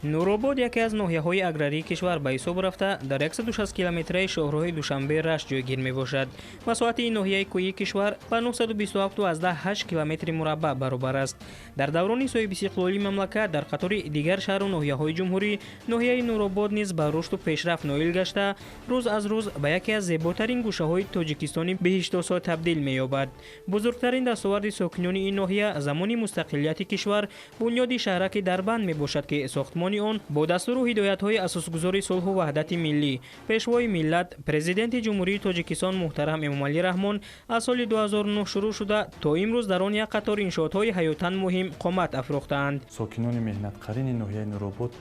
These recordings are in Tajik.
Нуробод яке аз ноҳияҳои аграрии кишвар ба ҳисоб рафта, дар 160 километраи шоҳроҳи Душанбе-Рашт ҷойгир мебошад. Масоҳати ин ноҳияи кӯҳии кишвар ба 927,8 километри мураббаъ баробар аст. Дар даврони соҳибистиқлолии мамлакат дар қатори дигар шаҳру ноҳияҳои ҷумҳурӣ ноҳияи Нуробод низ ба рушду пешрафт ноил гашта, рӯз аз рӯз ба яке аз зеботарин гӯшаҳои Тоҷикистони биҳиштосо табдил меёбад. Бузургтарин дастоварди сокинони ин ноҳия замони мустақилияти кишвар бунёди шаҳраки Дарбанд мебошад, ки сохтмони он бо дастуру ҳидоятҳои асосгузори сулҳу ваҳдати миллӣ, пешвои миллат, Президенти Ҷумҳурии Тоҷикистон муҳтарам Эмомалӣ Раҳмон аз соли 2009 шурӯъ шуда, то имрӯз дар он як қатор иншоотҳои ҳаётан муҳим қомат афрохтаанд. Сокинони меҳнатқарини ноҳияи Нуробод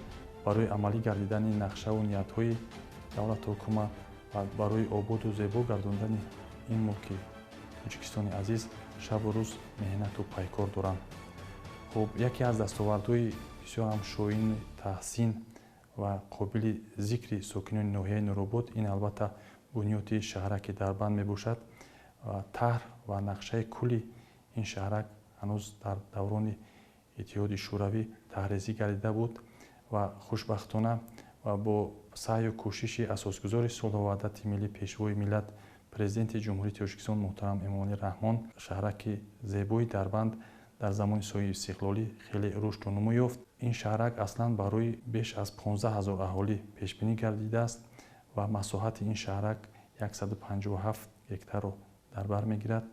барои амалӣ гардидани нақшаву ниятҳои давлату ҳукумат ва барои ободу зебо гардондани ин мулки Тоҷикистони азиз шабу рӯз меҳнату пайкор доранд. Хуб, яке аз дастовардҳои бисёр ҳам шоини таҳсин ва қобили зикри сокинони ноҳияи Нуробод ин албатта бунёди шаҳраки Дарбанд мебошад. Таҳр ва нақшаи кулли ин шаҳрак ҳанӯз дар даврони Иттиҳоди Шӯравӣ таҳрезӣ гардида буд ва хушбахтона ва бо саъю кӯшиши асосгузори сулҳу ваҳдати миллӣ, пешвои миллат, Президенти Ҷумҳурии Тоҷикистон муҳтарам Эмомалӣ Раҳмон шаҳраки зебои Дарбанд дар замони соҳибистиқлолӣ хеле рушду нумӯ ёфт. Ин шаҳрак аслан барои беш аз 15 ҳазор аҳолӣ пешбинӣ гардидааст ва масоҳати ин шаҳрак 157 гектарро дар бар мегирад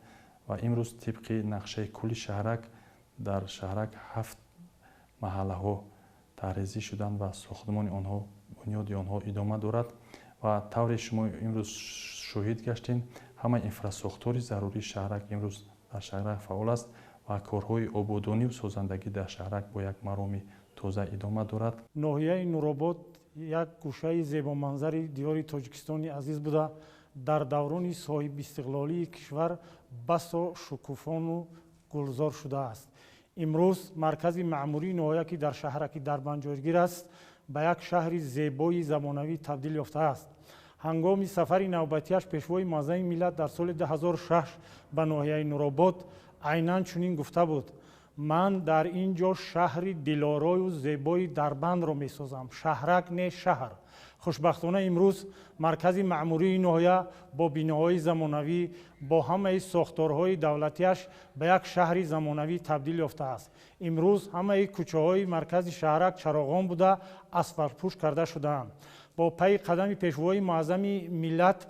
ва имрӯз тибқи нақшаи кулли шаҳрак дар шаҳрак 7 маҳаллаҳо таҳрезӣ шуданд ва сохтмони онҳо, бунёди онҳо идома дорад ва тавре шумо имрӯз шоҳид гаштем, ҳама инфрасохтори зарурии шаҳрак имрӯз дар шаҳрак фаъол аст ва корҳои ободонию созандагӣ дар шаҳрак бо як мароми тоза идома дорад. Ноҳияи Нуробод як гӯшаи зебоманзари диёри Тоҷикистони азиз буда, дар даврони соҳибистиқлолии кишвар басо шукуфону гулзор шудааст. Имрӯз маркази маъмурии ноҳия, ки дар шаҳраки Дарбанд ҷойгир аст, ба як шаҳри зебои замонавӣ табдил ёфтааст. Ҳангоми сафари навбатиаш пешвои муаззами миллат дар соли 2006 ба ноҳияи Нуробод айнан чунин гуфта буд: ман дар ин ҷо шаҳри дилорою зебои Дарбандро месозам, шаҳрак не, шаҳр. Хушбахтона имрӯз маркази маъмурии ноҳия бо биноҳои замонавӣ, бо ҳамаи сохторҳои давлатиаш ба як шаҳри замонавӣ табдил ёфтааст. Имрӯз ҳамаи кӯчаҳои маркази шаҳрак чароғон буда, асфалтпӯш карда шудаанд. Бо пайи қадами пешвои муаззами миллат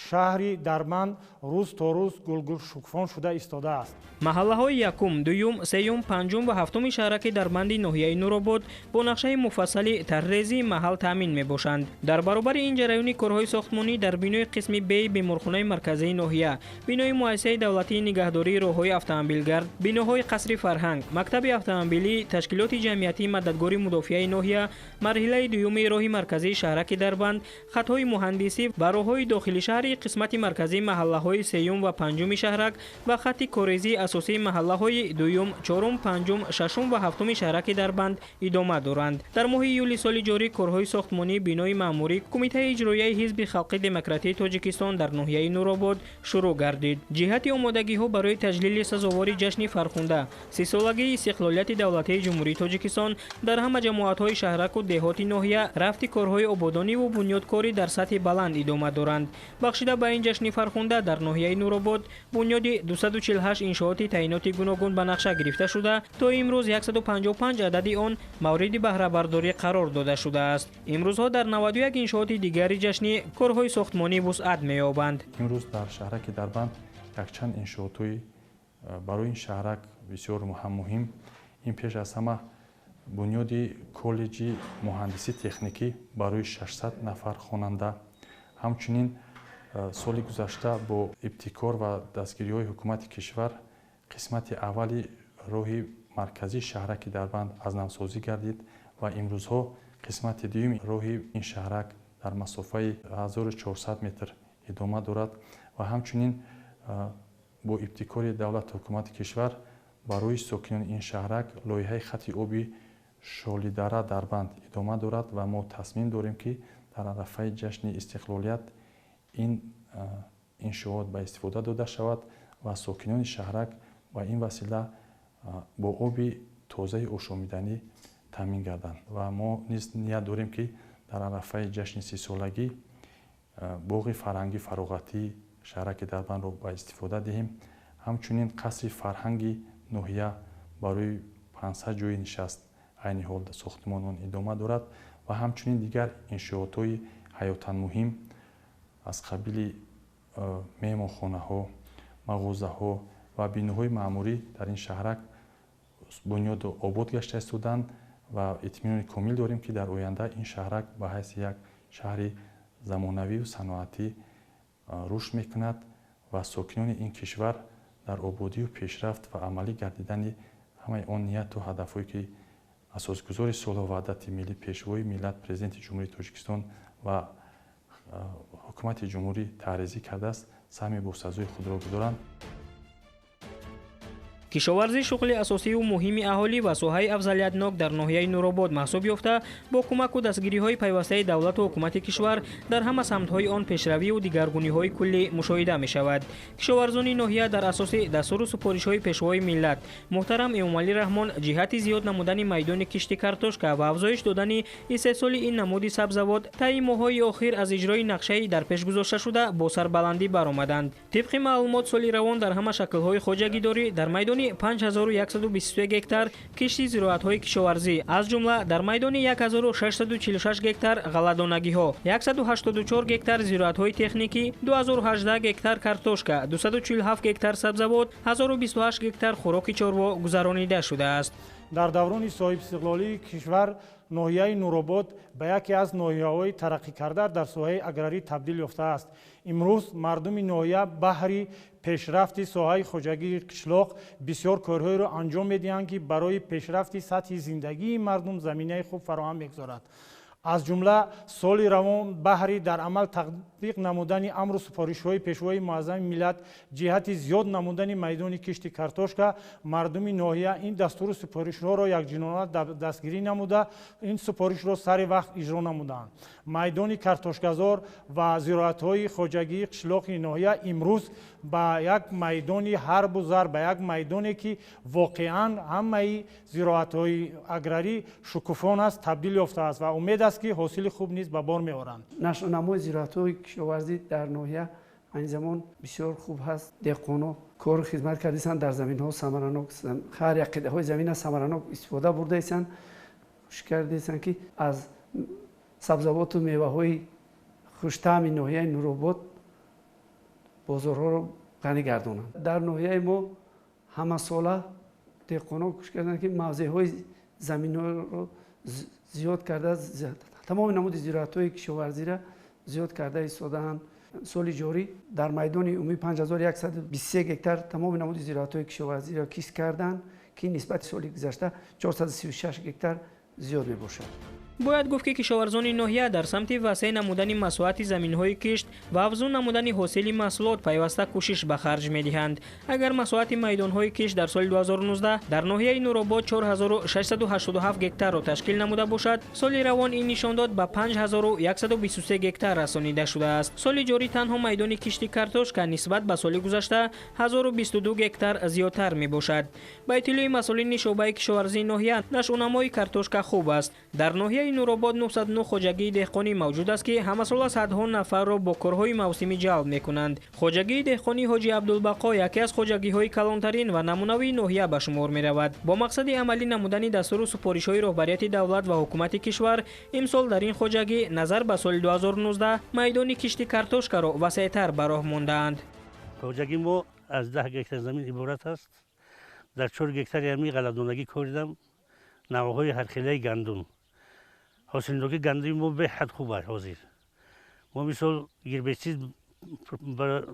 шаҳри Дарбанд рӯз то рӯз гулгулшукуфон шуда истодааст. Маҳаллаҳои якум, дуюм, сеюм, панҷум ва ҳафтуми шаҳраки Дарбанди ноҳияи Нуробод бо нақшаи муфассали тарҳрезии маҳал таъмин мебошанд. Дар баробари ин ҷараёни корҳои сохтмонӣ дар бинои қисми Б беморхонаи марказии ноҳия, бинои муассисаи давлатии нигаҳдории роҳҳои автомобилгард, биноҳои қасри фарҳанг, мактаби автомобилӣ, ташкилоти ҷамъиятии мададгори мудофиаи ноҳия, марҳилаи дуюми роҳи марказии шаҳраки Дарбанд, хатҳои муҳандисӣ ва роҳҳои дохили шаҳри қисмати марказии маҳаллаҳои сеюм ва панҷуми шаҳрак ва хатти корезии асосии маҳаллаҳои дуюм, чорум, панҷум, шашум ва ҳафтуми шаҳраки Дарбанд идома доранд. Дар моҳи июли соли ҷорӣ корҳои сохтмонии бинои маъмурӣ Кумитаи иҷроияи Ҳизби халқи демократии Тоҷикистон дар ноҳияи Нуробод шурӯъ гардид. Ҷиҳати омодагиҳо барои таҷлили сазовори ҷашни фархунда 30-солагии истиқлолияти давлатии Ҷумҳурии Тоҷикистон дар ҳама ҷамоатҳои шаҳраку деҳоти ноҳия рафти корҳои ободониву бунёдкорӣ дар сатҳи баланд идома доранд. Бахшида ба ин ҷашни фархунда дар ноҳияи Нуробод бунёди 248 иншооти таъиноти гуногун ба нақша гирифта шуда, то имрӯз 155 адади он мавриди баҳрабардорӣ қарор дода шудааст. Имрӯзҳо дар 91 иншооти дигари ҷашнӣ корҳои сохтмонӣ вусъат меёбанд. Имрӯз дар шаҳраки Дарбанд якчанд иншоотҳои барои ин шаҳрак бисёр муҳим. Ин пеш аз ҳама бунёди коллеҷи муҳандисӣ техникӣ барои 600 нафар хонанда. Ҳамчунин соли гузашта бо ибтикор ва дастгириҳои ҳукумати кишвар қисмати аввали роҳи марказии шаҳраки Дарбанд аз навсозӣ гардид ва имрӯзҳо қисмати дуюми роҳи ин шаҳрак дар масофаи 1400 метр идома дорад ва ҳамчунин бо ибтикори давлату ҳукумати кишвар барои сокинони ин шаҳрак лоиҳаи хати оби Шолидара Дарбанд идома дорад ва мо тасмим дорем, ки дар арафаи ҷашни истиқлолият ин иншоот ба истифода дода шавад ва сокинони шаҳрак ба ин васила бо оби тозаи ошомиданӣ таъмин гарданд. Ва мо низ ният дорем, ки дар арафаи ҷашни 30-солагӣ боғи фарҳангӣ фароғатии шаҳраки Дарбандро ба истифода диҳем. Ҳамчунин қасри фарҳанги ноҳия барои 500 ҷойи нишаст айни ҳол сохтмон он идома дорад ва ҳамчунин дигар иншоотҳои ҳаётан муҳим аз қабили меҳмонхонаҳо, мағозаҳо ва биноҳои маъмурӣ дар ин шаҳрак бунёду обод гашта истоданд ва итминони комил дорем, ки дар оянда ин шаҳрак ба ҳайси як шаҳри замонавию саноатӣ рушд мекунад ва сокинони ин кишвар дар ободию пешрафт ва амалӣ гардидани ҳамаи он нияту ҳадафҳое, ки асосгузори сулҳу ваҳдати миллӣ, Пешвои миллат, Президенти Ҷумҳурии Тоҷикистон ва ҳукумати ҷумҳурӣ таҳризӣ кардааст, саҳми босазои худро гузоранд. Кишоварзӣ шуғли асосию муҳими аҳолӣ ва соҳаи афзалиятнок дар ноҳияи Нуробод маҳсуб ёфта, бо кӯмаку дастгириҳои пайвастаи давлату ҳукумати кишвар дар ҳама самтҳои он пешравию дигаргуниҳои куллӣ мушоҳида мешавад. Кишоварзони ноҳия дар асоси дастуру супоришҳои Пешвои миллат муҳтарам Эмомалӣ Раҳмон ҷиҳати зиёд намудани майдони кишти картошка ва афзоиш додани истеҳсоли ин намуди сабзавот таи моҳҳои охир аз иҷрои нақшаи дар пеш гузошташуда бо сарбаландӣ баромаданд. Тибқи маълумот, соли равон дар ҳама шаклҳои хоҷагидорӣ дар майдони 5123 гектар кишти зироатҳои кишоварзӣ, аз ҷумла дар майдони 1646 гектар ғалладонагиҳо, 184 гектар зироатҳои техникӣ, 2018 гектар картошка, 247 гектар сабзавот, 1028 гектар хӯроки чорво гузаронида шудааст. Дар даврони соҳибистиқлолии кишвар ноҳияи Нуробод ба яке аз ноҳияҳои тараққикарда дар соҳаи аграрӣ табдил ёфтааст. Имрӯз мардуми ноҳия баҳри пешрафти соҳаи хоҷагии қишлоқ бисёр корҳоеро анҷом медиҳанд, ки барои пешрафти сатҳи зиндагии мардум заминаи хуб фароҳам мегузорад. Аз ҷумла соли равон баҳри дар амал татбиқ намудани амру супоришҳои Пешвои муаззами миллат ҷиҳати зиёд намудани майдони кишти картошка мардуми ноҳия ин дастуру супоришҳоро якҷинона дастгирӣ намуда, ин супоришро сари вақт иҷро намуданд. Майдони картошказор ва зироатҳои хоҷагии қишлоқи ноҳия имрӯз ба як майдони ҳарбу зар, ба як майдоне, ки воқеан ҳамаи зироатҳои аграрӣ шукуфон аст, табдил ёфтааст ва умед аст, ки ҳосили хуб низ ба бор меоранд. Нашъунамои зироатҳои кишоварзӣ дар ноҳия айни замон бисёр хуб ҳаст. Деҳқоно кору хизмат кардастанд, дар заминҳо самаранок, ҳар як қитъаҳои замина самаранок истифода бурдаистанд, кӯшиш кардастанд, ки аз сабзавоту меваҳои хуштаъми ноҳияи Нуробод бозорҳоро ғанӣ гардонанд. Дар ноҳияи мо ҳамасола деҳқоно кӯшиш карданд, ки мавзеъҳои заминҳоро зиёд карда, тамоми намуди зироатҳои кишоварзиро зиёд карда истодаанд. Соли ҷорӣ дар майдони умумии 5123 гектар тамоми намуди зироатҳои кишоварзиро кишт карданд, ки нисбати соли гузашта 436 гектар зиёд мебошад. Бояд гуфт, ки кишоварзони ноҳия дар самти васеъ намудани масоҳати заминҳои кишт ва афзун намудани ҳосили маҳсулот пайваста кӯшиш ба харҷ медиҳанд. Агар масоҳати майдонҳои кишт дар соли 2019 дар ноҳияи Нуробод 4687 гектарро ташкил намуда бошад, соли равон ин нишондод ба 5123 гектар расонида шудааст. Соли ҷорӣ танҳо майдони кишти картошка нисбат ба соли гузашта 1022 гектар зиёдтар мебошад. Ба иттилои масъулини шӯъбаи кишоварзии ноҳия, нашъунамои картошка хуб аст. Дар ноҳияи Нуробод 909 хоҷагии деҳқонӣ мавҷуд аст, ки ҳамасола садҳо нафарро бо корҳои мавсимӣ ҷалб мекунанд. Хоҷагии деҳқонии Ҳоҷи Абдулбақо яке аз хоҷагиҳои калонтарин ва намунавии ноҳия ба шумор меравад. Бо мақсади амалӣ намудани дастуру супоришҳои роҳбарияти давлат ва ҳукумати кишвар имсол дар ин хоҷагӣ назар ба соли 2019 майдони кишти картошкаро васеътар ба роҳ мондаанд. Хоҷагии мо аз 10 гектар замин иборат аст. Дар 4 гектари ҳамин ғалладонагӣ коридам навъҳои ҳархелаи гандум. Ҳосилнокии гандуми мо беҳад хуб аст. Ҳозир мо мисол гербицид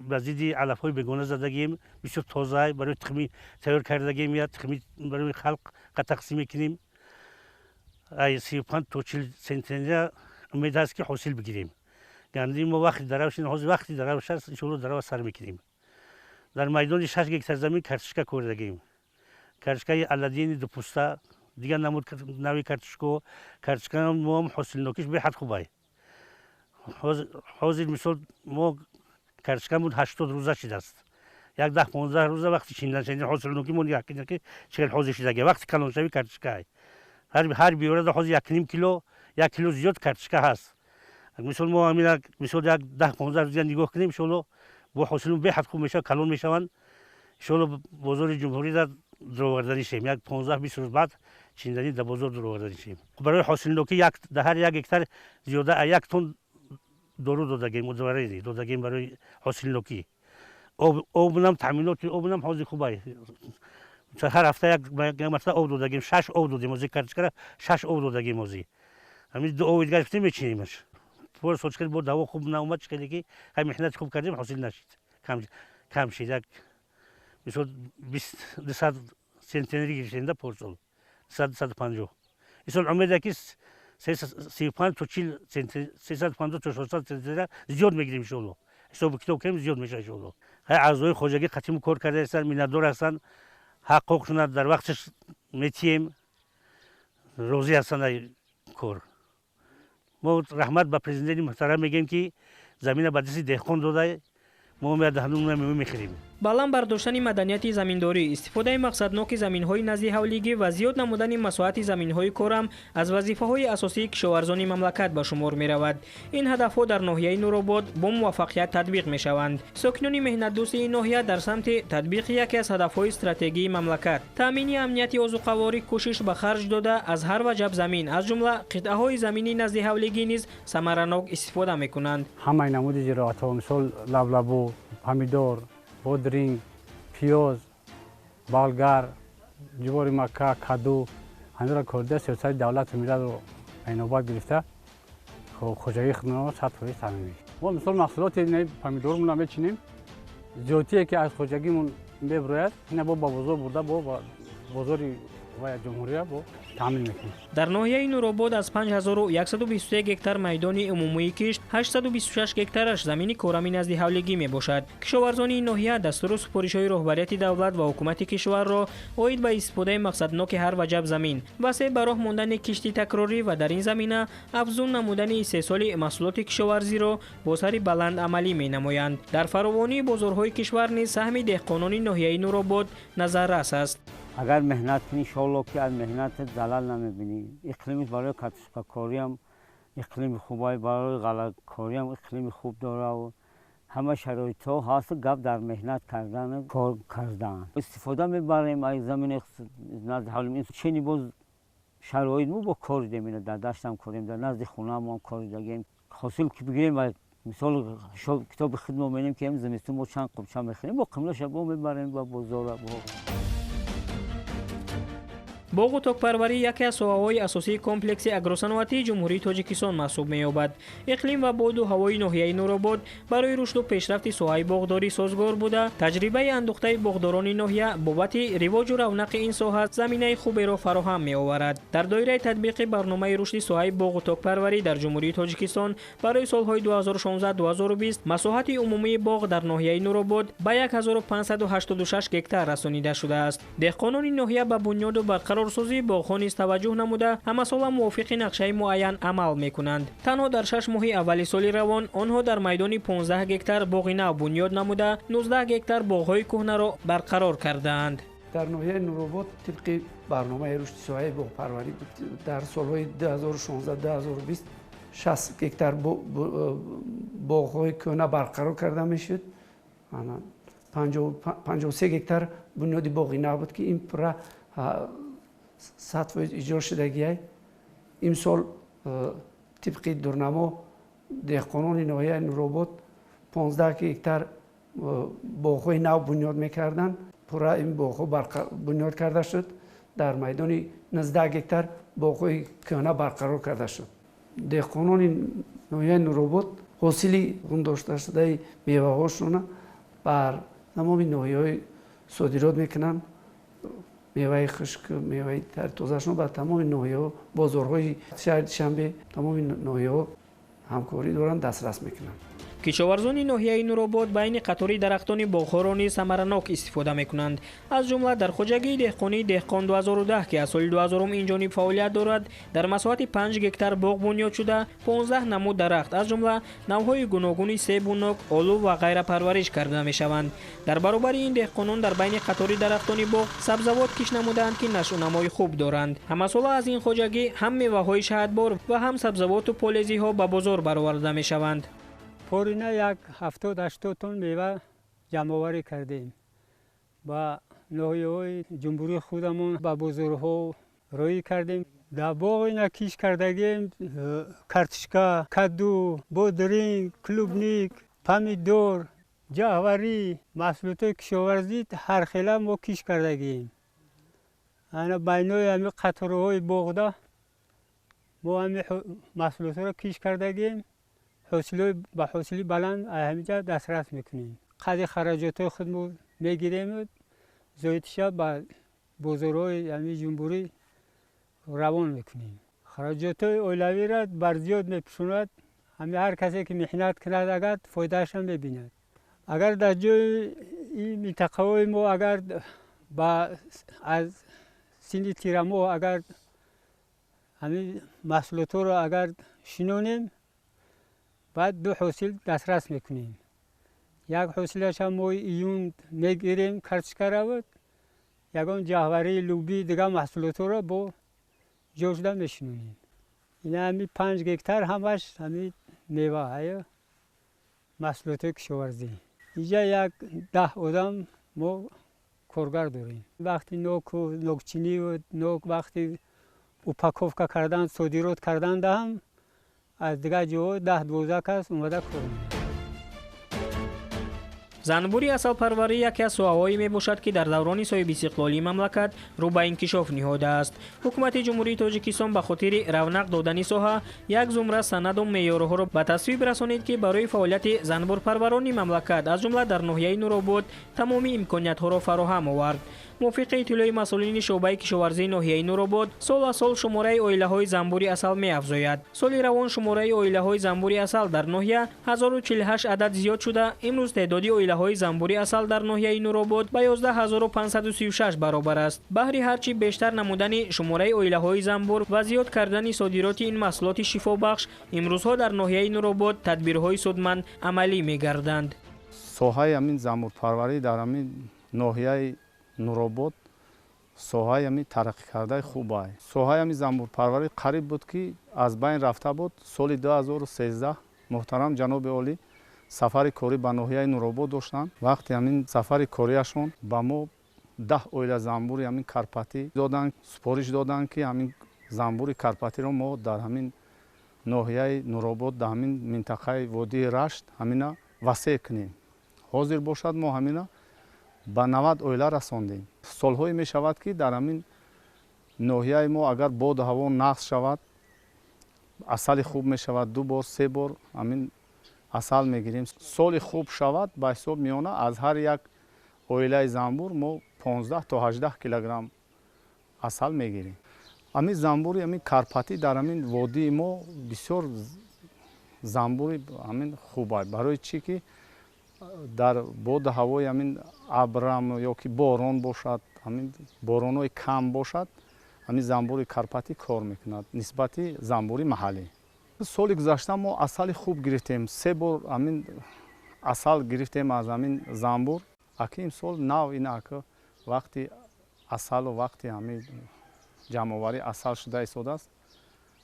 ба зидди алафҳои бегона задагием, бисёр тоза барои тухмӣ тайёр кардагием, я тухмӣ барои халқ тақсим мекунем. Ай 35 то 40 центнера умед ҳаст, ки ҳосил бигирем. Гандуми мо вақти дарав шид, ҳозир вақти даравш аст, иншоалло дарава сар мекунем. Дар майдони 6 гектар замин картошка кордагием, картошкаи Аладдини дупуста, дигар намуд нави картошко. Картошка моам ҳосилнокиш беҳад хубай. Ҳозир мисол мо картошкамон 80 рӯза шидааст, як 10-15 рӯза вақти чиндан шид. Ҳосилнокӣ мо ки чӣ ҳозир шидаги вақти калоншави картошкай. Ҳар биёра ҳозир 1.5 кило, 1 кило зиёд картошка ҳаст. Мисол мо ҳамин мисол як 10-15 рӯз нигоҳ кунем, иншоалло бо ҳосилмон беҳад хуб мешавад, калон мешаванд. Иншоалло бозори ҷумҳурӣ дуроварданӣ шем. Як 15-20 рӯз баъд чинданӣ дар бозор дуроварданӣ шем. Барои ҳосилнокӣ дар ҳар як гектар зиёда аз 1 тонн дору додагем, удоварение додагем барои ҳосилнокӣ. Обнам таъминоти обнам ҳозир хуб ай. Ҳар ҳафта як маротиба об додагем, 6 об додем ҳозир картошкара, 6 об додагем ҳозир. Ҳамин 2 оби дигар гирифтем, мечинемаш. Пор сочкар бо даво хуб наомад, чӣ хеле ки ҳай меҳнати хуб кардем, ҳосил нашид. Кам шид. Як мисол 200 центнери гирифтем да порсол. 200-250. Исол умеда ки 35 то 40 центнер, 350 то 600 центнера зиёд мегирем иншоалло. Ҳисобу китоб кунем, зиёд мешавад иншоалло. Ҳай аъзои хоҷагӣ қатъи кор карда ҳастанд, миннатдор ҳастанд, ҳаққоқшона дар вақташ метиҳем, розӣ ҳастанд аз кор. Мо раҳмат ба президенти муҳтарам мегӯем, ки замина ба дасти деҳқон дода, мо ҳанӯз мева мехӯрем. Баланд бардоштани маданияти заминдорӣ, истифодаи мақсадноки заминҳои назди ҳавлигӣ ва зиёд намудани масоҳати заминҳои корам аз вазифаҳои асосии кишоварзони мамлакат ба шумор меравад. Ин ҳадафҳо дар ноҳияи Нуробод бо муваффақият татбиқ мешаванд. Сокинони меҳнатдӯсти ин ноҳия дар самти татбиқи яке аз ҳадафҳои стратегии мамлакат, таъмини амнияти озуқаворӣ кӯшиш ба харҷ дода, аз ҳар ваҷаб замин, аз ҷумла қитъаҳои замини назди ҳавлигӣ низ самаранок истифода мекунанд. Ҳамаи намуди зироатҳо, мисол лаблабу, помидор, бодринг, пиёз, болгар, ҷувори мака, каду, ҳаминро корда сиёсати давлату миллатро ба инобат гирифта хоҷагии худро 100% таъмин мекунем. Мо мисол маҳсулоти помидормонро мечинем, зиёдтие ки аз хоҷагимон мебирояд, ина бо ба бозор бурда, бо ба бозори ва ҷумҳурия бо таъмин мекунем. Дар ноҳияи Нуробод аз 5123 гектар майдони умумии кишт, 826 гектараш замини корами назди ҳавлигӣ мебошад. Кишоварзони ин ноҳия дастуру супоришҳои роҳбарияти давлат ва ҳукумати кишварро оид ба истифодаи мақсадноки ҳар ваҷаб замин, васеъ ба роҳ мондани кишти такрорӣ ва дар ин замина афзун намудани истеҳсоли маҳсулоти кишоварзиро бо сари баланд амалӣ менамоянд. Дар фаровонии бозорҳои кишвар низ саҳми деҳқонони ноҳияи Нуробод назаррас аст. Агар меҳнат кунӣ, иншоалло ки аз меҳнатат залал намебинӣ. Иқлимиш барои картошкакориам иқлими хубай, барои ғаллакориам иқлими хуб дора. Ҳама шароитҳо ҳаст, гап дар меҳнат кардан, кор кардан. Истифода мебарем аз замини назди ҳавлим. Чени боз шароит мо бо кор дидем, ина дар даштам корем, дар назди хонаамон кор дидагем. Ҳосил ки бигирем ва мисол китоби худ мо менем, ки зимистон мо чанд қумча мехӯрем, бо қимлаша бо мебарем ба бозора. Боғу токпарварӣ яке аз соҳаҳои асосии комплекси агросаноатии Ҷумҳурии Тоҷикистон маҳсуб меёбад. Иқлим ва боду ҳавои ноҳияи Нуробод барои рушду пешрафти соҳаи боғдорӣ созгор буда, таҷрибаи андӯхтаи боғдорони ноҳия бобати ривоҷу равнақи ин соҳа заминаи хуберо фароҳам меоварад. Дар доираи татбиқи барномаи рушди соҳаи боғу токпарварӣ дар Ҷумҳурии Тоҷикистон барои солҳои 2016-2020 масоҳати умумии боғ дар ноҳияи Нуробод ба 1586 гектар расонида шудааст. Деҳқонони ноҳия ба бунёду барқарорсозии боғҳо низ таваҷҷӯҳ намуда, ҳамасола мувофиқи нақшаи муайян амал мекунанд. Танҳо дар 6 моҳи аввали соли равон онҳо дар майдони 15 гектар боғи нав бунёд намуда, 19 гектар боғҳои кӯҳнаро барқарор кардаанд. Дар ноҳияи Нуробод тибқи барномаи рушди соҳаи боғпарварӣ дар солҳои 2016-2020 60 гектар боғҳои кӯҳна барқарор карда мешуд. 53 гектар бунёди боғи нав буд, ки ин пурра 100% иҷро шудагиай. Имсол тибқи дурнамо деҳқонони ноҳияи Нуробод 15 гектар боғҳои нав бунёд мекарданд. Пурра ин боғҳо бунёд карда шуд. Дар майдони 19 гектар боғҳои кӯҳна барқарор карда шуд. Деҳқонони ноҳияи Нуробод ҳосили ғундошташудаи меваҳошонро бар тамоми ноҳияҳои содирот мекунанд. Меваи хушк, меваи тозашон ба тамоми ноҳияҳо, бозорҳои шаҳри Душанбе, тамоми ноҳияҳо ҳамкорӣ доранд, дастрас мекунанд. Кишоварзони ноҳияи Нуробод байни қатори дарахтони боғҳоро низ самаранок истифода мекунанд. Аз ҷумла дар хоҷагии деҳқонии Деҳқон 2010, ки аз соли 2000 инҷониб фаъолият дорад, дар масоҳати 5 гектар боғ бунёд шуда, 15 намуд дарахт, аз ҷумла навъҳои гуногуни себу нок, олу ва ғайра парвариш карда мешаванд. Дар баробари ин деҳқонон дар байни қатори дарахтони боғ сабзавот кишт намудаанд, ки нашъунамои хуб доранд. Ҳамасола аз ин хоҷагӣ ҳам меваҳои шаҳдбор ва ҳам сабзавоту полезиҳо ба бозор бароварда мешаванд. Порина як 70-80 тонн мева ҷамъоварӣ кардем. Ба ноҳияҳои ҷумҳурии худамон ба бозорҳо роҳӣ кардем. Дар боғ ина кишт кардагем картошка, каду, бодринг, клубник, помидор, ҷаҳварӣ, маҳсулотҳои кишоварзӣ ҳархела мо кишт кардагем. Ана байнои ҳами қатораҳои боғда мо ҳами маҳсулотҳоро кишт кардагем. Ба ҳосили баланд ҳаминҷа дастрас мекунем. Қадри хараҷотҳои худмо мегирем, зоидтиша ба бозорҳои ҳамин ҷумҳурӣ равон мекунем. Хараҷотҳои оилавиро бар зиёд мепӯшонад. Ҳамин ҳар касе ки меҳнат кунад, агар фоидаашро мебинад. Агар дар ҷои ин минтақаҳои мо агар аз синни тирамоҳ агар ҳамин маҳсулотҳоро агар шинонем, баъд ду ҳосил дастрас мекунем. Як ҳосилаша моҳи июн мегирем картошкаро, ягон ҷаҳварӣ, лӯби, дигар маҳсулотҳоро бо ҷо шуда мешинонем. Ина ҳами 5 гектар ҳамаш ҳами мева, маҳсулотҳои кишоварзӣ. Инҷа як 10 одам мо коргар дорем. Вақти ноку нокчиниву нок вақти упаковка кардан, содирот кардан даҳам аз дигар ҷоҳо 10-12 кас омада кор мекунанд. Занбури асалпарварӣ яке аз соҳаҳое мебошад, ки дар даврони соҳибистиқлолии мамлакат рӯ ба инкишоф ниҳодааст. Ҳукумати Ҷумҳурии Тоҷикистон ба хотири равнақ додани соҳа як зумра санаду меъёрҳоро ба тасвиб расонид, ки барои фаъолияти занбурпарварони мамлакат, аз ҷумла дар ноҳияи Нуробод, тамоми имкониятҳоро фароҳам овард. Мувофиқи иттилои масъулини шӯъбаи кишоварзии ноҳияи Нуробод, сол аз сол шумораи оилаҳои занбури асал меафзояд. Соли равон шумораи оилаҳои занбури асал дар ноҳия 1048 адад зиёд шуда, имрӯз теъдоди оилаҳои занбури асал дар ноҳияи Нуробод ба 11536 баробар аст. Баҳри ҳарчи бештар намудани шумораи оилаҳои занбур ва зиёд кардани содироти ин маҳсулоти шифобахш, имрӯзҳо дар ноҳияи Нуробод тадбирҳои судманд амалӣ мегарданд. Соҳаи ҳамин занбурпарварӣ дар ҳамин ноҳияи Нуробод соҳаи ҳамин тараққӣ кардаи хуб ай. Соҳаи ҳамин занбурпарварӣ қариб буд, ки аз байн рафта буд. Соли 2013 муҳтарам ҷаноби олӣ сафари корӣ ба ноҳияи Нуробод доштанд. Вақти ҳамин сафари кориашон ба мо 10 оила занбури ҳамин карпатӣ доданд, супориш доданд, ки ҳамин занбури карпатиро мо дар ҳамин ноҳияи Нуробод, дар ҳамин минтақаи водии Рашт ҳамина васеъ кунем. Ҳозир бошад, мо ҳамина ба 90 оила расондем. Солҳое мешавад, ки дар ҳамин ноҳияи мо агар боду ҳаво нағз шавад, асали хуб мешавад, 2 бор, 3 бор ҳамин асал мегирем. Соли хуб шавад, ба ҳисоб миёна аз ҳар як оилаи занбур мо 15 то 18 килограмм асал мегирем. Ҳамин занбури ҳамин карпатӣ дар ҳамин водии мо бисёр занбури ҳамин хуб аст. Барои чӣ ки дар боду ҳавои ҳамин абрам ё ки борон бошад, ҳамин боронҳои кам бошад, ҳамин занбури карпатӣ кор мекунад нисбати занбури маҳаллӣ. Соли гузашта мо асали хуб гирифтем, 3 бор ҳамин асал гирифтем аз ҳамин занбур. Аки имсол нав ин ака вақти асалу вақти ҳамин ҷамъоварии асал шуда истодааст.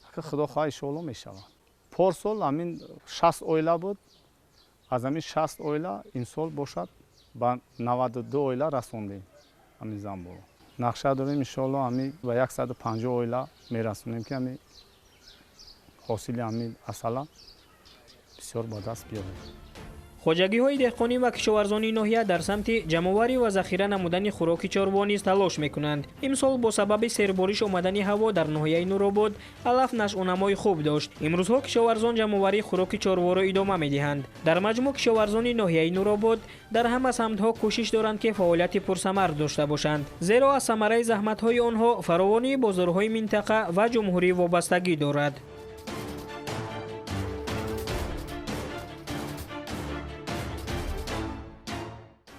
Ака худо хоҳад, иншоалло мешавад. Порсол ҳамин 60 оила буд. Аз ҳамин 60 оила имсол бошад ба 92 оила расондем ҳамин занбурро. Нақша дорем, иншоалло, ҳамин ба 150 оила мерасонем, ки ҳамин ҳосили ҳамин асала бисёр ба даст биёрем. Хоҷагиҳои деҳқонӣ ва кишоварзони ноҳия дар самти ҷамъоварӣ ва захира намудани хӯроки чорво низ талош мекунанд. Имсол бо сабаби сербориш омадани ҳаво дар ноҳияи Нуробод алаф нашъунамои хуб дошт. Имрӯзҳо кишоварзон ҷамъоварии хӯроки чорворо идома медиҳанд. Дар маҷмӯъ кишоварзони ноҳияи Нуробод дар ҳама самтҳо кӯшиш доранд, ки фаъолияти пурсамар дошта бошанд, зеро аз самараи заҳматҳои онҳо фаровонии бозорҳои минтақа ва ҷумҳурӣ вобастагӣ дорад.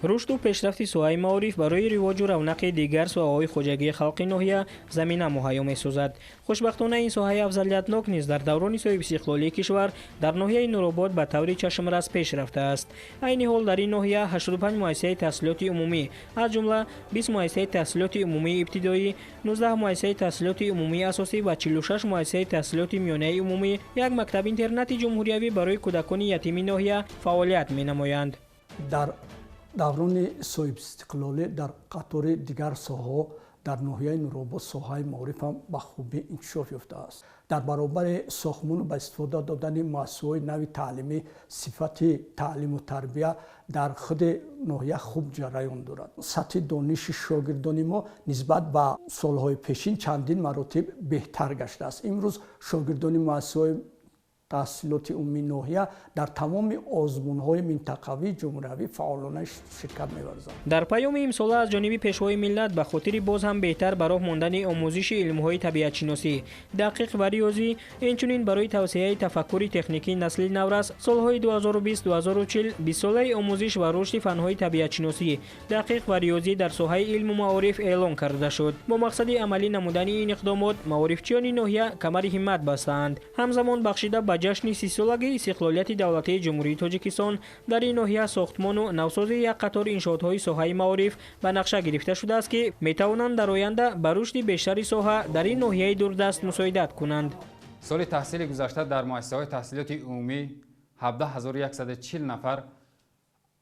Рушду пешрафти соҳаи маориф барои ривоҷу равнақи дигар соҳаҳои хоҷагии халқи ноҳия замина муҳайё месозад. Хушбахтона, ин соҳаи афзалиятнок низ дар даврони соҳибистиқлолии кишвар дар ноҳияи Нуробод ба таври чашмрас пеш рафтааст. Айни ҳол дар ин ноҳия 85 муассисаи таҳсилоти умумӣ, аз ҷумла 20 муассисаи таҳсилоти умумии ибтидоӣ, 19 муассисаи таҳсилоти умумии асосӣ ва 46 муассисаи таҳсилоти миёнаи умумӣ, як мактаб-интернати ҷумҳуриявӣ барои кӯдакони ятими ноҳия фаъолият менамоянд. Дар даврони соҳибистиқлолӣ дар қатори дигар соҳаҳо дар ноҳияи Нуробод соҳаи маориф ҳам ба хубӣ инкишоф ёфтааст. Дар баробари сохтмону ба истифода додани муассисаҳои нави таълимӣ, сифати таълиму тарбия дар худи ноҳия хуб ҷараён дорад. Сатҳи дониши шогирдони мо нисбат ба солҳои пешин чандин маротиб беҳтар гаштааст. Имрӯз шогирдони муассисаҳои таҳсилоти умумии ноҳия дар тамоми озмунҳои минтақавии ҷумҳуриявӣ фаъолона ширкат меварзанд. Дар паёми имсола аз ҷониби Пешвои миллат ба хотири боз ҳам беҳтар ба роҳ мондани омӯзиши илмҳои табиатшиносӣ, дақиқ ва риёзӣ, инчунин барои тавсеяи тафаккури техникии насли наврас, солҳои 2020-2040 бистсолаи омӯзиш ва рушди фанҳои табиатшиносӣ, дақиқ ва риёзӣ дар соҳаи илму маориф эълон карда шуд. Бо мақсади амалӣ намудани ин иқдомот маорифчиёни ноҳия камари ҳиммат бастаанд. Ҳамзамон бахшида ба ҷашни 30-солагии истиқлолияти давлатии Ҷумҳурии Тоҷикистон дар ин ноҳия сохтмону навсозии як қатор иншоотҳои соҳаи маориф ба нақша гирифта шудааст, ки метавонанд дар оянда ба рушди бештари соҳа дар ин ноҳияи дурдаст мусоидат кунанд. Соли таҳсили гузашта дар муассисаҳои таҳсилоти умумӣ 17140 нафар,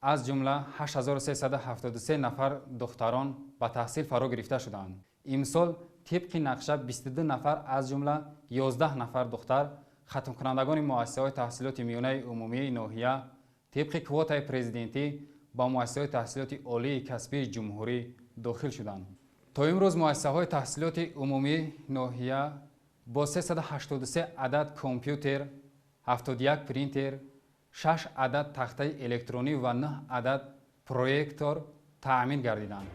аз ҷумла 8373 нафар духтарон ба таҳсил фаро гирифта шуданд. Имсол тибқи нақша 22 нафар, аз ҷумла 11 нафар духтар, хатмкунандагони муассисаҳои таҳсилоти миёнаи умумии ноҳия тибқи квотаи президентӣ ба муассисаҳои таҳсилоти олии касбии ҷумҳурӣ дохил шуданд. То имрӯз муассисаҳои таҳсилоти умумии ноҳия бо 383 адад компютер, 71 принтер, 6 адад тахтаи электронӣ ва 9 адад проектор таъмин гардиданд.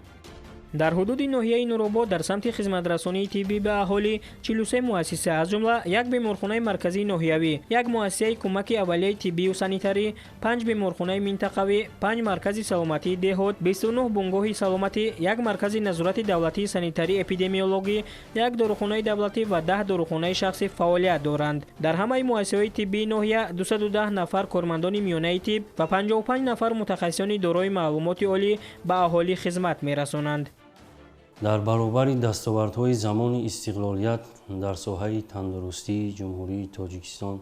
Дар ҳудуди ноҳияи Нуробод дар самти хизматрасонии тиббӣ ба аҳолӣ 43 муассиса, аз ҷумла як беморхонаи марказии ноҳиявӣ, як муассисаи кӯмаки аввалияи тиббию санитарӣ, 5 беморхонаи минтақавӣ, 5 маркази саломатии деҳот, 29 бунгоҳи саломатӣ, як маркази назорати давлатии санитарӣ эпидемиологӣ, як дорухонаи давлатӣ ва 10 дорухонаи шахсӣ фаъолият доранд. Дар ҳамаи муассисаҳои тиббии ноҳия 210 нафар кормандони миёнаи тиб ва 55 нафар мутахассисони дорои маълумоти олӣ ба аҳолӣ хизмат мерасонанд. Дар баробари дастовардҳои замони истиқлолият дар соҳаи тандурустии Ҷумҳурии Тоҷикистон,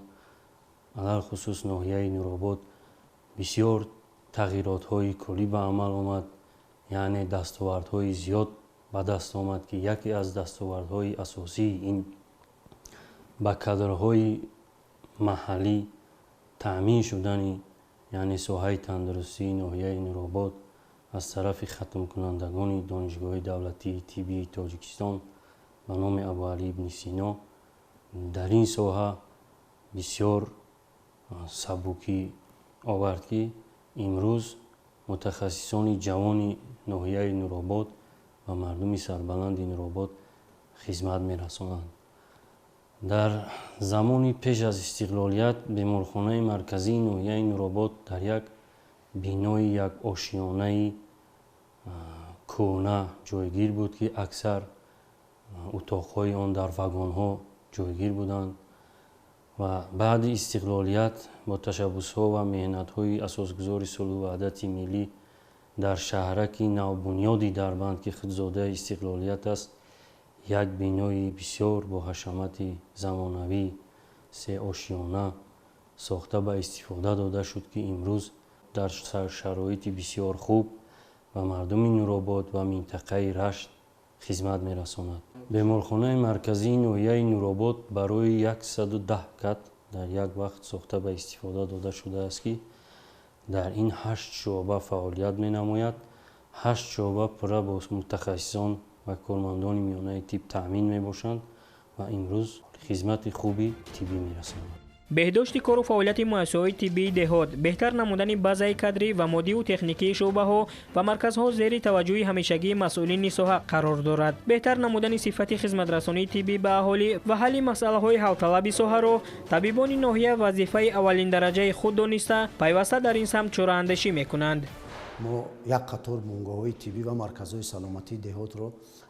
алалхусус ноҳияи Нуробод, бисёр тағйиротҳои куллӣ ба амал омад, яъне дастовардҳои зиёд ба даст омад, ки яке аз дастовардҳои асосии ин ба кадрҳои маҳаллӣ таъмин шудани, яъне соҳаи тандурустии ноҳияи Нуробод аз тарафи хатмкунандагони Донишгоҳи давлатии тиббии Тоҷикистон ба номи Абуалӣ ибни Сино дар ин соҳа бисёр сабукӣ овард, ки имрӯз мутахассисони ҷавони ноҳияи Нуробод ва мардуми сарбаланди Нуробод хизмат мерасонанд. Дар замони пеш аз истиқлолият беморхонаи марказии ноҳияи Нуробод дар як бинои як ошиёнаи кӯҳна ҷойгир буд, ки аксар утоқҳои он дар вагонҳо ҷойгир буданд ва баъди истиқлолият бо ташаббусҳо ва меҳнатҳои асосгузори сулҳу ваҳдати миллӣ дар шаҳраки навбунёди Дарбанд, ки худзодаи истиқлолият аст, як бинои бисёр бо ҳашамати замонавӣ сеошиёна сохта ба истифода дода шуд, ки имрӯз дар шароити бисёр хуб ба мардуми Нуробод ва минтақаи Рашт хизмат мерасонад. Беморхонаи марказии ноҳияи Нуробод барои 110 кат дар як вақт сохта ба истифода дода шудааст, ки дар ин 8 шӯъба фаъолият менамояд. 8 шӯъба пурра бо мутахассисон ва кормандони миёнаи тиб таъмин мебошанд ва имрӯз хизмати хуби тиббӣ мерасонанд. Беҳдошти кору фаъолияти муассисаҳои тиббии деҳот, беҳтар намудани базаи кадрӣ ва моддиву техникии шӯъбаҳо ва марказҳо зери таваҷҷӯҳи ҳамешагии масъулини соҳа қарор дорад. Беҳтар намудани сифати хизматрасонии тиббӣ ба аҳолӣ ва ҳалли масъалаҳои ҳалталаби соҳаро табибони ноҳия вазифаи аввалиндараҷаи худ дониста, пайваста дар ин самт чораандешӣ мекунанд. Мо як қатор бунгоҳҳои тиббӣ ва марказҳои саломатии деҳотро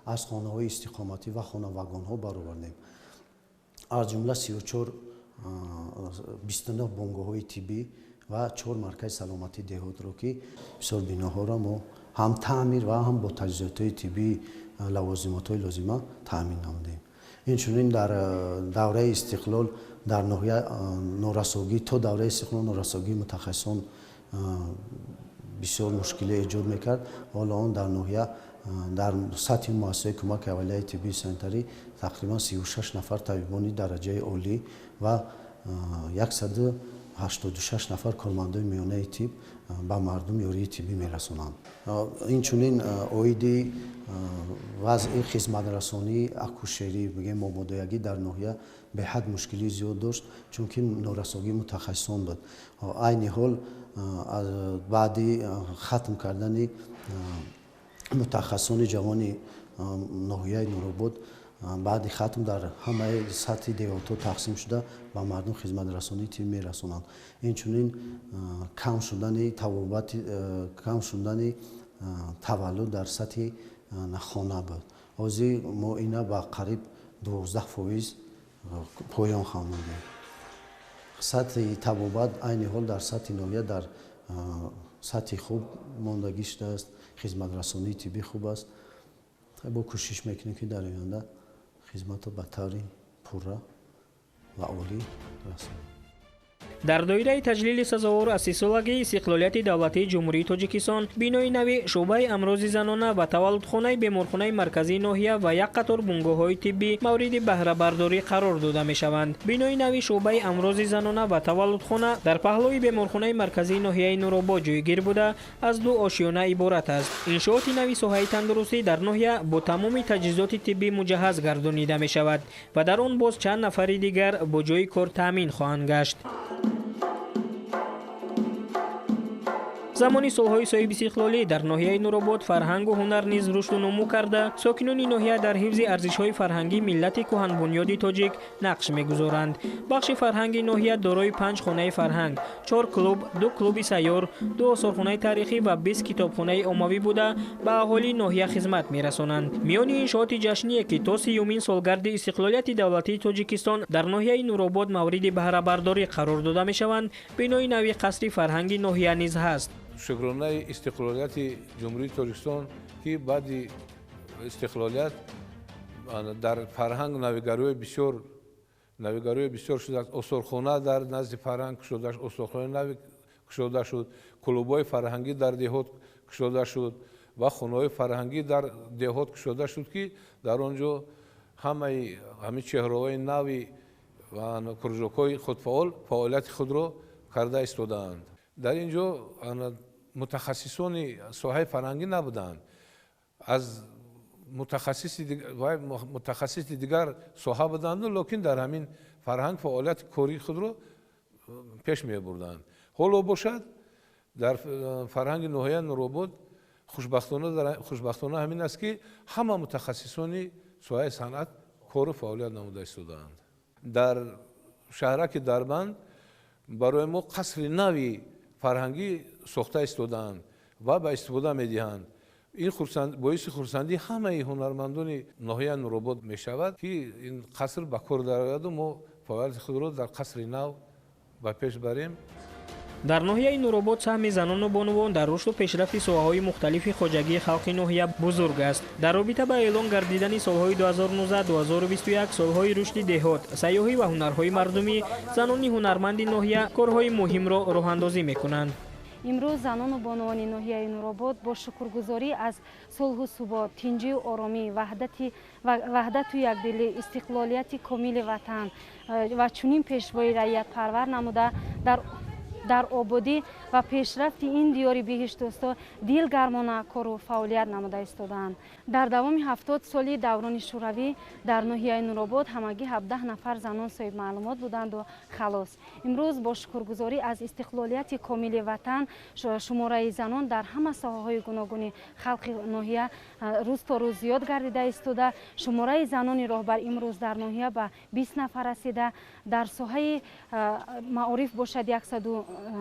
аз хонаҳои истиқоматӣ ва хонавагонҳо баровардем. Аз ҷумла 29 бунгоҳҳои тиббӣ ва 4 маркази саломатии деҳотро, ки бисёр биноҳоро мо ҳам таъмир ва ҳам бо таҷҳизотҳои тиббӣ, лавозимотҳои лозима таъмин намудем. Инчунин дар давраи истиқлол дар ноҳия норасогӣ, то давраи истиқлол норасогии мутахассисон бисёр мушкилӣ эҷод мекард. Ҳоло он дар ноҳия дар сатҳи муассисаи кӯмаки аввалияи тиббии санитарӣ тақрибан 36 нафар табибони дараҷаи олӣ ва 186 нафар кормандони миёнаи тиб ба мардум ёрии тиббӣ мерасонанд. Инчунин оиди вазъи хизматрасонии акушерӣ, бигем, мободоягӣ дар ноҳия беҳад мушкилии зиёд дошт, чунки норасогии мутахассисон буд. Айни ҳол баъди хатм кардани мутахассисони ҷавони ноҳияи Нуробод, баъди хатм дар ҳамаи сатҳи деҳотҳо тақсим шуда ба мардум хизматрасонии тиббӣ мерасонанд. Инчунин кам шудани табобати, кам шудани таваллуд дар сатҳи хона буд. Ҳозир мо ина ба қариб 12% поён хамудем. Сатҳи табобат айни ҳол дар сатҳи ноҳия дар сатҳи хуб мондагӣ шудааст, хизматрасонии тиббӣ хуб аст. Бо кӯшиш мекунем, ки дар оянда хизматро ба таври пурра ва олӣ расонем. Дар доираи таҷлили сазовор аз 30-солагии истиқлолияти давлатии Ҷумҳурии Тоҷикистон бинои нави шӯъбаи амрози занона ва таваллудхонаи беморхонаи марказии ноҳия ва як қатор бунгоҳҳои тиббӣ мавриди баҳрабардорӣ қарор дода мешаванд. Бинои нави шӯъбаи амрози занона ва таваллудхона дар паҳлӯи беморхонаи марказии ноҳияи Нуробод ҷойгир буда, аз 2 ошёна иборат аст. Иншооти нави соҳаи тандурустӣ дар ноҳия бо тамоми таҷҳизоти тиббӣ муҷаҳҳаз гардонида мешавад ва дар он боз чанд нафари дигар бо ҷойи кор таъмин хоҳанд гашт. Замони солҳои соҳибистиқлолӣ дар ноҳияи Нуробод фарҳангу ҳунар низ рушду нумӯ карда, сокинони ноҳия дар ҳифзи арзишҳои фарҳангии миллати кӯҳанбунёди тоҷик нақш мегузоранд. Бахши фарҳанги ноҳия дорои 5 хонаи фарҳанг, 4 клуб, 2 клуби сайёр, 2 осорхонаи таърихӣ ва 20 китобхонаи оммавӣ буда, ба аҳолии ноҳия хизмат мерасонанд. Миёни иншооти ҷашние, ки то 30-юмин солгарди истиқлолияти давлатии Тоҷикистон дар ноҳияи Нуробод мавриди баҳрабардорӣ қарор дода мешаванд, бинои нави қасри фарҳанги ноҳия низ ҳаст. Шукронаи истиқлолияти Ҷумҳурии Тоҷикистон, ки баъди истиқлолият дар фарҳанг навигариҳои бисёр шудааст. Осорхона дар назди фарҳанг кушода шуд, осорхонаи нави кушода шуд, клубҳои фарҳангӣ дар деҳот кушода шуд ва хонаҳои фарҳангӣ дар деҳот кушода шуд, ки дар он ҷо ҳамаи ҳамин чеҳраҳои нави ва кружокҳои худфаъол фаъолияти худро карда истодаанд. Дар ин ҷо мутахассисони соҳаи фарҳангӣ набуданд. Аз мутахассиси дигар соҳа буданд, лекин дар ҳамин фарҳанг фаъолияти кории худро пеш мебурданд. Ҳоло бошад, дар фарҳанги ноҳияи Нуробод хушбахтона ҳамин аст, ки ҳама мутахассисони соҳаи санъат кору фаъолият намуда истодаанд. Дар шаҳраки Дарбанд барои мо қасри нави фарҳангӣ сохта истодаанд ва ба истифода медиҳанд. Ин боиси хурсандии ҳамаи ҳунармандони ноҳияи Нуробод мешавад, ки ин қаср ба кор дарояду мо фаъолияти худро дар қасри нав ба пеш барем. Дар ноҳияи Нуробод саҳми занону бонувон дар рушду пешрафти соҳаҳои мухталифи хоҷагии халқи ноҳия бузург аст. Дар робита ба эълон гардидани солҳои 2019-2021 солҳои рушди деҳот, сайёҳӣ ва ҳунарҳои мардумӣ, занони ҳунарманди ноҳия корҳои муҳимро роҳандозӣ мекунанд. Имрӯз занону бонувони ноҳияи Нуробод бо шукргузорӣ аз сулҳу субот, тинҷию оромӣ, ваҳдату якдилӣ, истиқлолияти комили ватан ва чунин пешвои раиятпарвар намуда дар ободӣ ва пешрафти ин диёри биҳиштдӯсто дилгармона кору фаъолият намуда истодаанд. Дар давоми 70 соли даврони шӯравӣ дар ноҳияи Нуробод ҳамагӣ 17 нафар занон соҳибмаълумот буданду халос. Имрӯз бо шукргузорӣ аз истиқлолияти комили ватан шумораи занон дар ҳама соҳаҳои гуногуни халқи ноҳия рӯз то рӯз зиёд гардида истода. Шумораи занони роҳбар имрӯз дар ноҳия ба 20 нафар расида. Дар соҳаи маориф бошад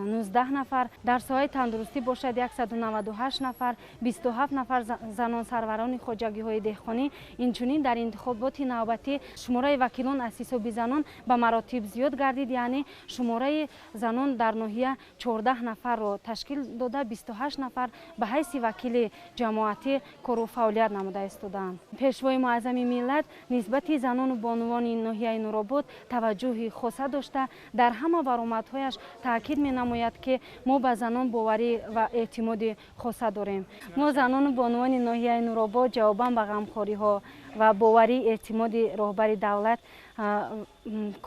19 нафар, дар соҳаи тандурустӣ бошад 198 нафар, 27 нафар занон сарварони хоҷагиҳои деҳқонӣ. Инчунин дар интихоботи навбатӣ шумораи вакилон аз ҳисоби занон ба маротиб зиёд гардид, яъне шумораи занон дар ноҳия 14 нафарро ташкил дода, 28 нафар ба ҳайси вакили ҷамоатӣ кору фаъолият намуда истодаанд. Пешвои муаззами миллат нисбати занону бонувони ноҳияи Нуробод таваҷҷӯҳи хоса дошта, дар ҳама баромадҳояш таъкид менамояд, ки мо ба занон боварӣ ва эътимоди хоса дорем. Мо занону бонувони ноҳияи Нуробод ҷавобан ба ғамхориҳо ва боварӣ эътимоди роҳбари давлат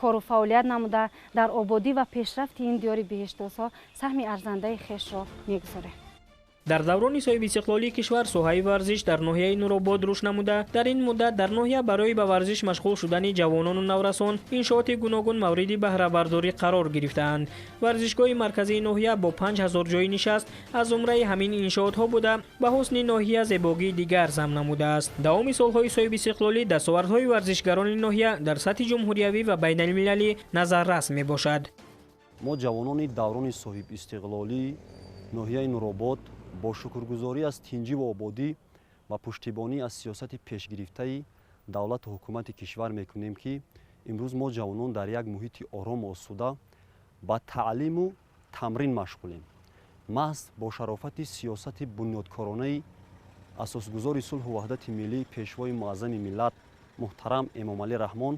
кору фаъолият намуда, дар ободӣ ва пешрафти ин диёри биҳиштосо саҳми арзандаи хешро мегузорем. Дар даврони соҳибистиқлолии кишвар соҳаи варзиш дар ноҳияи Нуробод рушд намуда, дар ин муддат дар ноҳия барои ба варзиш машғул шудани ҷавонону наврасон иншооти гуногун мавриди баҳрабардорӣ қарор гирифтаанд. Варзишгоҳи марказии ноҳия бо 5000 ҷойи нишаст аз зумраи ҳамин иншоотҳо буда, ба ҳусни ноҳия зебогии дигар зам намудааст. Давоми солҳои соҳибистиқлолӣ дастовардҳои варзишгарони ноҳия дар сатҳи ҷумҳуриявӣ ва байналмилалӣ назаррас мебошад. Мо ҷавонони даврони соҳибистиқлолии ноҳияи Нуробод бо шукргузорӣ аз тинҷӣ ва ободӣ ва пуштибонӣ аз сиёсати пешгирифтаи давлату ҳукумати кишвар мекунем, ки имрӯз мо ҷавонон дар як муҳити орому осуда ба таълиму тамрин машғулем. Маҳз бо шарофати сиёсати бунёдкоронаи асосгузори сулҳу ваҳдати миллӣ, пешвои муаззами миллат муҳтарам Эмомалӣ Раҳмон,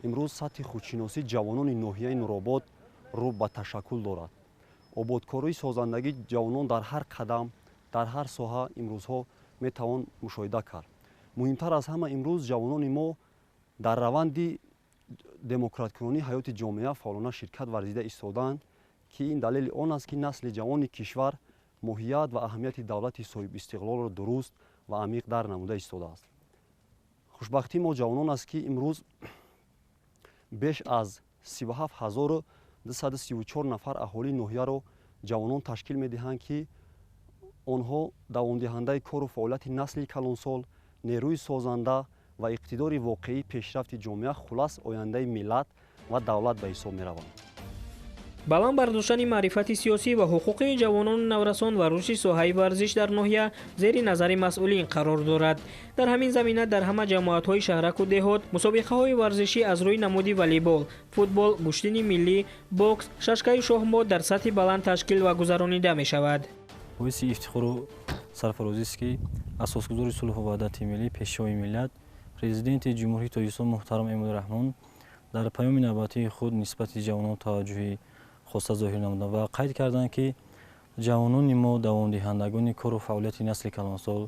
имрӯз сатҳи худшиносии ҷавонони ноҳияи Нуробод рӯ ба ташаккул дорад. Ободкории созандагии ҷавонон дар ҳар қадам, дар ҳар соҳа имрӯзҳо метавон мушоҳида кард. Муҳимтар аз ҳама, имрӯз ҷавонони мо дар раванди демократкунонии ҳаёти ҷомеа фаъолона ширкат варзида истодаанд, ки ин далели он аст, ки насли ҷавони кишвар моҳият ва аҳамияти давлати соҳибистиқлолро дуруст ва амиқ дар намуда истодааст. Хушбахтии мо ҷавонон аст, ки имрӯз беш аз 37234 нафар аҳолии ноҳияро ҷавонон ташкил медиҳанд, ки онҳо давомдиҳандаи кору фаъолияти насли калонсол, нерӯи созанда ва иқтидори воқеии пешрафти ҷомеа, хулас ояндаи миллат ва давлат ба ҳисоб мераванд. Баланд бардоштани маърифати сиёсӣ ва ҳуқуқии ҷавонону наврасон ва рушди соҳаи варзиш дар ноҳия зери назари масъулин қарор дорад. Дар ҳамин замина дар ҳама ҷамоатҳои шаҳраку деҳот мусобиқаҳои варзишӣ аз рӯи намуди волейбол, футбол, гӯштини миллӣ, бокс, шашкаи шоҳмот дар сатҳи баланд ташкил ва гузаронида мешавад. Боиси ифтихору сарфарозист, ки асосгузори сулҳу ваҳдати миллӣ, пешвои миллат, президенти Ҷумҳурии Тоҷикистон муҳтарам Эмомалӣ Раҳмон дар паёми навбатии худ нисбати ҷавонон таваҷҷӯҳи хоса зоҳир намуданд ва қайд карданд, ки ҷавонони мо давомдиҳандагони кору фаъолияти насли калонсол,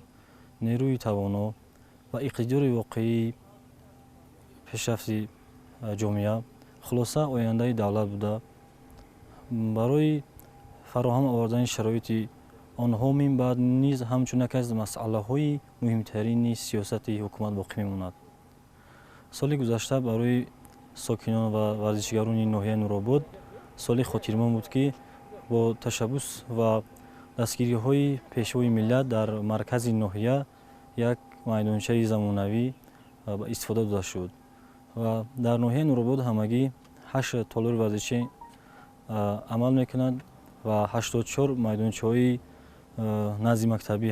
нерӯи тавоно ва иқтидори воқеии пешрафти ҷомеа, хулоса ояндаи давлат буда, барои фароҳам овардани шароити онҳо минбаъд низ ҳамчун яке аз масъалаҳои муҳимтарини сиёсати ҳукумат боқӣ мемонад. Соли гузашта барои сокинон ва варзишгарони ноҳияи Нуробод соли хотирмон буд, ки бо ташаббус ва дастгириҳои пешвои миллат дар маркази ноҳия як майдончаи замонавӣ истифода дода шуд ва дар ноҳияи Нуробод ҳамагӣ 8 толори варзишӣ амал мекунад ва 84 майдончаҳои назди мактабӣ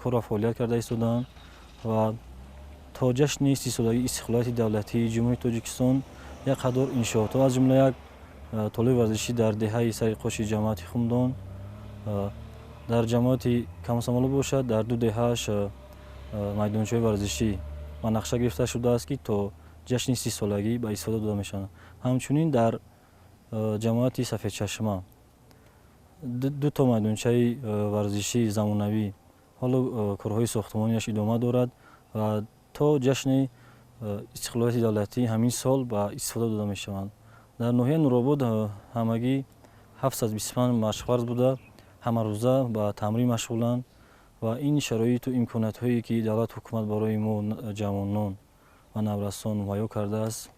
кор ва фаъолият карда истодаанд ва то ҷашни 30-солагии истиқлолияти давлатии Ҷумҳурии Тоҷикистон як қатор иншоотҳо, аз ҷумла як толори варзишӣ дар деҳаи Сариқоши ҷамоати Хумдон, дар ҷамоати Камсамоло бошад, дар ду деҳааш майдончаҳои варзишӣ ба нақша гирифта шудааст, ки то ҷашни 30-солагӣ ба истифода дода мешаванд. Ҳамчунин дар ҷамоати Сафедчашма ду то майдончаи варзишии замонавӣ ҳоло корҳои сохтмонияш идома дорад ва то ҷашни истиқлолияти давлатӣ ҳамин сол ба истифода дода мешаванд. Дар ноҳияи Нуробод ҳамагӣ 725 машқварз буда, ҳамарӯза ба тамрин машғуланд ва ин шароиту имкониятҳое, ки давлат ҳукумат барои мо ҷавонон ва наврасон муҳайё кардааст,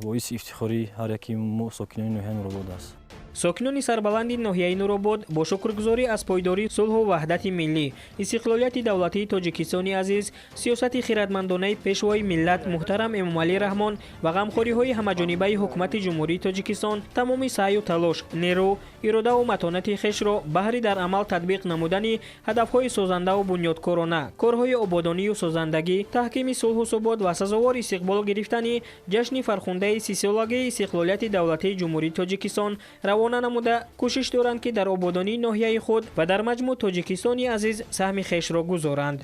боиси ифтихори ҳар яки мо сокинони ноҳияи Нуробод аст. Сокинони сарбаланди ноҳияи Нуробод бо шукргузорӣ аз пойдории сулҳу ваҳдати миллӣ, истиқлолияти давлатии Тоҷикистони азиз, сиёсати хиратмандонаи Пешвои миллат муҳтарам Эмомалӣ Раҳмон ва ғамхориҳои ҳамаҷонибаи Ҳукумати Ҷумҳурии Тоҷикистон тамоми саъю талош, нерӯ, иродаву матонати хешро баҳри дар амал татбиқ намудани ҳадафҳои созандаву бунёдкорона, корҳои ободонию созандагӣ, таҳкими сулҳу субот ва сазовор истиқбол гирифтани ҷашни фархундаи 30-солагии истиқлолияти давлатии Ҷумҳурии Тоҷикистон равона намуда, кӯшиш доранд, ки дар ободонии ноҳияи худ ва дар маҷмӯъ Тоҷикистони азиз саҳми хешро гузоранд.